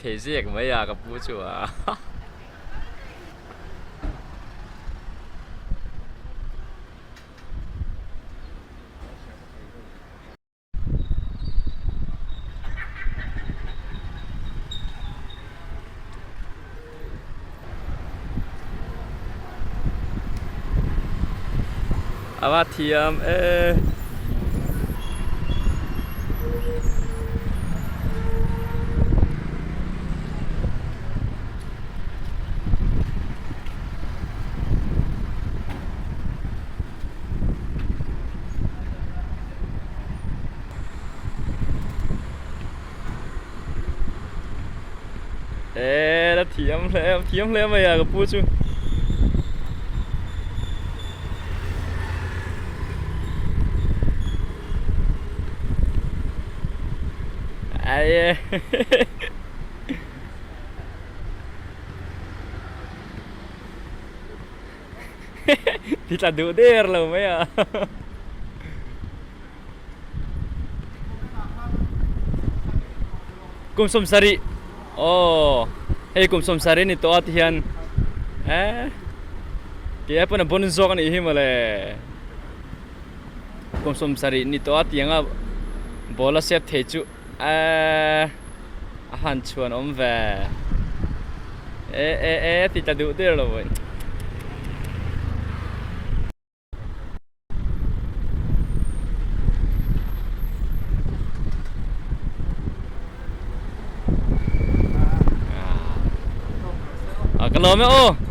thei zek mai a ka pu chu a. Ava thiam e. E la thiam hle thiam hle mai a ka pu chu. Ai e. Ti tla duh der lo mai a. Kum 70 aw hei kum 70 ni tawh a ti hian eh kei ai pawn a bon zawk a nih hi mawle kum 70 ni tawh a tiang a ball a sep thei chu eh a han chhuan awm ve eh eh eh ti tla duh der lo mai. Ka lawm e aw.